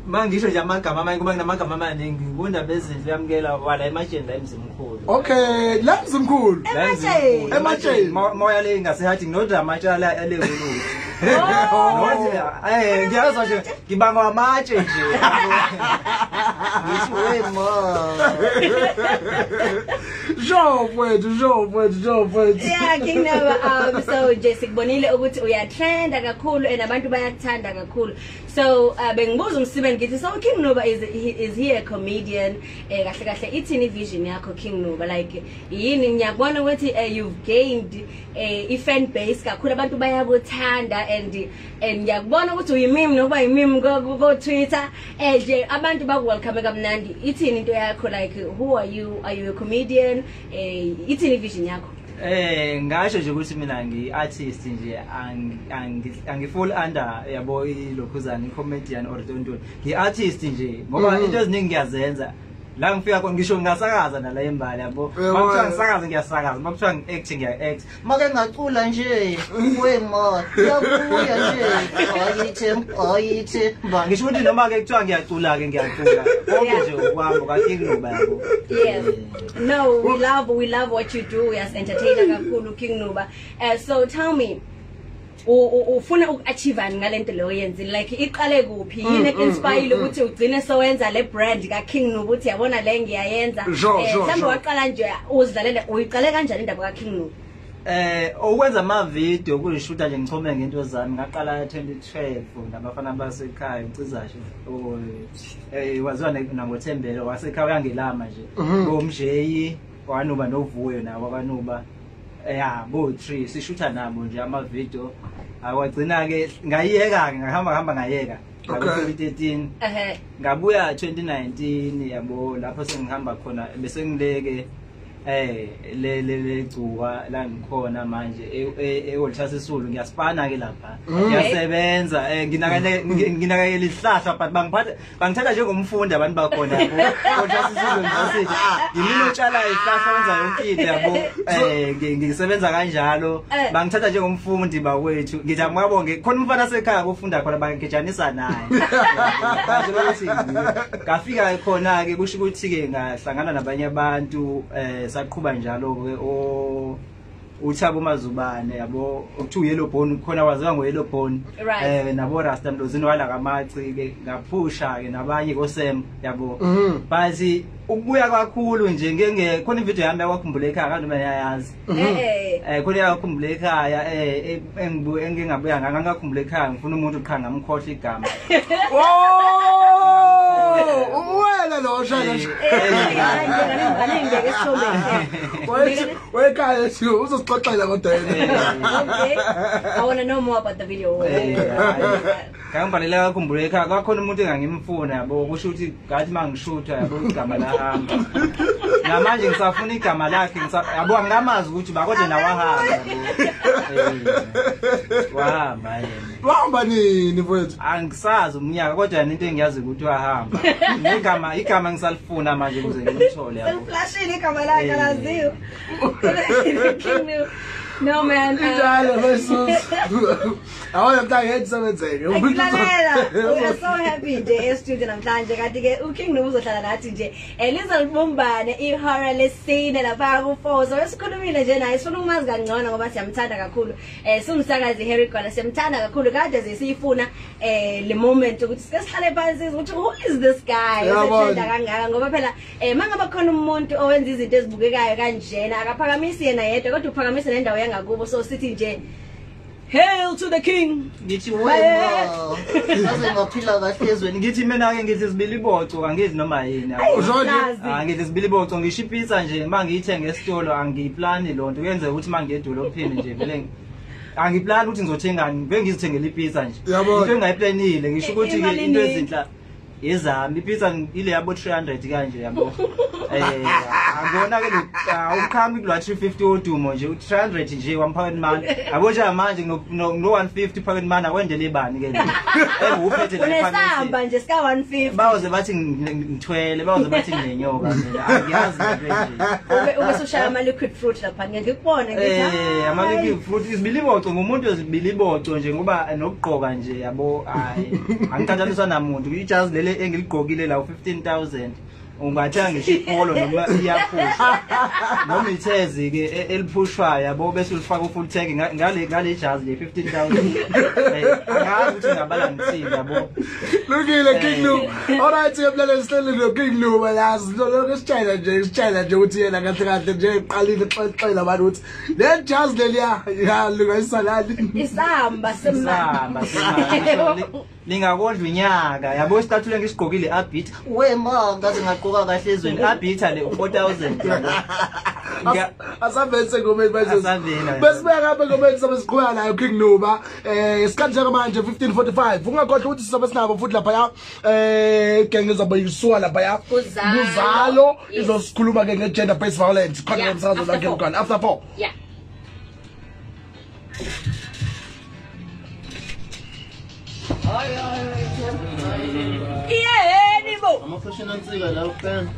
Mangisho nje amagama amanye kuba nginamagama amaningi ngundaba ezinhle yamukela wala ematsheni la emzimkhulu. Okay, la emzimkhulu. Ematsheni. Ematsheni. Moya le ngasehathi nginodwa amatshala ale kulutho. Oh. Ngiyazwa nje ngibangwa amatshe nje. Ngisho we ma. Jo wethu, jo wethu, jo wethu. Yeah, King Nuba, so nje sikubonile ukuthi uyatrenda kakhulu and abantu bayakuthanda kakhulu. So bengibuza umsibe ngithi so King Nuba is he a comedian? Kahle kahle ithini vision yakho King Nuba, like yini ngiyakubona ukuthi you've gained i fan base kakhulu, abantu bayakuthanda and ngiyakubona ukuthi uyimimi nokuba yimimi ko Twitter, nje abantu baku welcome kamnandi. Ithini into yakho, like who are you a comedian? Ithini vision yakho? Ngasho nje ukuthi mina ngi-artist nje, angi-fall under yabo ilokhuzana i-comedian or ntoni. Ngi-artist nje ngoba into eziningi ngiyazenza. La ngifika khona ngisho ngingasakaza nala embali yabo. Makuthiwa ngisakaza ngiyasakaza, makuthiwa ngi-act ngiya-act. Make ngacula nje we ma yabuya nje ayithi ba ngisho ukuthi noma ke kuthiwa ngiyacula ke ngiyacula. Konke nje okwami kaKing Nuba yabo. Yeah. No, we love what you do. We are entertainer kakhulu King Nuba. So tell me, ufuna uku-achieve ngalento leyo yenzile, like iqale kuphi, yini inspire ukuthi ugcine sowenza le brand ka King Nuba uthi yabona le ngiyayenza? Mhlawumbe waqala nje uzidlalele, uyiqale kanjani indaba ka King Nuba? Ukwenza ama video kuyishuta nje ngichome ngento zami ngaqala 2012 nabafana basekhaya uCizashe waziwa nangoThembelo wasekhaya uyangelama nje ngomjeyi wanuba novuyo nawo kwanuba ya bo 3 sishutha nabo nje ama video. Awagcina ke ngayiyeka ke ngahamba ngayeka ngo 2013 ngabuya 2019 yabo lapho sengihamba khona bese ngileke le le gcuwa la ngikhona manje eWalter Sisulu ngiyasipana ke lapha ngiyasebenza nginakekela isihlahla but bangithatha njengomfundi abantu bakhona yabo. Walter Sisulu University yimina otshala isihlahla wenza yonke into yabo, ngisebenza kanjalo bangithatha njengomfundi bakwethu. Ngithi angibabonge khona umfana sekhaya kufunda khona bangigejanisa naye. Ngafika khona ke kusho ukuthi ke ngahlangana nabanye abantu saqhuba njalo ke uThabo Mazubane yabo okuthiwa Yellow Bone khona waziwa ngo Yellow Bone nabo Rasta Mlozini wala kamaci ke ngaphusha ke nabanye koSem yabo. But ukubuya kakhulu nje ngeke khona ivideo yami yakukhumbula ekhaya kanti mina yayazi khona yakukhumbula ekhaya engingabuya ngangakhumbula ekhaya ngifuna umuntu qha ngamkhohle igama. Oh, uwela lo shaka wekhaya uzosixoxela kodwa yena. Okay, I want to know more about the video. Ngangibhalela kakhumbula ekhaya kwakhona umuntu engangimfuna yabo kusho ukuthi ngathi mangishutha yabo igama lahamba. Namanje ngisafuna igama lakhe yabo angikamazi ukuthi bakodwa nawahamba yabo. Wahamba yena. Wahamba nini mfowethu? Angisazi umnyaka kodwa yena into engiyazi ukuthi wahamba. Igama igama ngisalifuna manje ukuze ngimthole yabo. Seliflashile igama lakhe alaziwa. No man. Injalo mfowethu. Awona mntaka yethu. We are so happy nje e-studio namhlanje kanti ke uKing Nuba uzohlala nathi nje. Lizolibumbane ihora lesine lapha ku4. So esikhulumile nje naye sifuna ukumazi kangcono ngoba siyamthanda kakhulu. Sumsakazi Harry Gwala siyamthanda kakhulu kade nje siyifuna le moment ukuthi sike sihlale phansi ukuthi who is this guy osethanda kangaka ngoba phela mangaba khona umuntu owenza izinto ezibukekayo kanjena akaphakamisi yena yedwa kodwa uphakamisa nendawo yangakubo. So sithi nje hail to the king. Ngithi wena ngaze ngaphila kahle ezweni. Ngithi mina ke ngithi sibiliboco angizi noma yini. Ngithi sibiliboco ngisho ipizza nje mangiyithenga esitolo angiyiplani lonto kuyenzeka ukuthi mangiye edolophini nje vele angiplani ukuthi ngizothengani ngeke ngizithengele ipizza nje into engayiplanile ngisho ukuthi ke into ezinhla Izami ipizza ile yabo 300 kanje yabo. Angibona ke awukhami kulwa 350 odumo nje u300 nje one pocket money. Yabo nje manje no 150 pocket money akwendele ibani ke le. Enguphethe la Unesamba nje sika 150. Bawoze bathi ngithwele, bawoze bathi nginenyoka mina. Angiyazi into nje. Ube usushaya ama liquid fruit lapha ngikubona ngithi. Ama liquid fruit izibiliboco ngumuntu ozibiliboco nje ngoba nokugqoka nje yabo hayi angithathaniswa namuntu. Ijazi lele engiligqokile la 15,000. Ungathenga ngisho ipolo noma iyaphusha noma ithezi ke eliphushwayo yabo bese ulifaka ufull tank ngale jazi le 15,000. Angazi ukuthi ngabala ngithini yabo. Lungile King Nuba. Alright siyabulala sihleli no King Nuba yazi lokho sitshela nje ukuthi yena kahle kahle nje eqalile xexela abantu ukuthi le jazi leliya ya lungayisalali. Isamba semali. Lingakondla unyaka yabo isicathulo ngisigqokile abit we ma ngaze ngaqoka kahle ezweni abitha le 4000 yabo. Asavele ngomeni manje. Bese ngapha ngomeni sabe siqhubeka nayo King Nuba. Isikhathi njengamanje 15:45. Ungakhohlwa ukuthi sizobe sinabo futhi lapha ya gang izobe isuka lapha ya. Kuzalo izosikhuluma ke nge gender based violence. Khona umsakazo lakhe khona after 4. Yeah. Yebo. Amafashion ansika la ufana.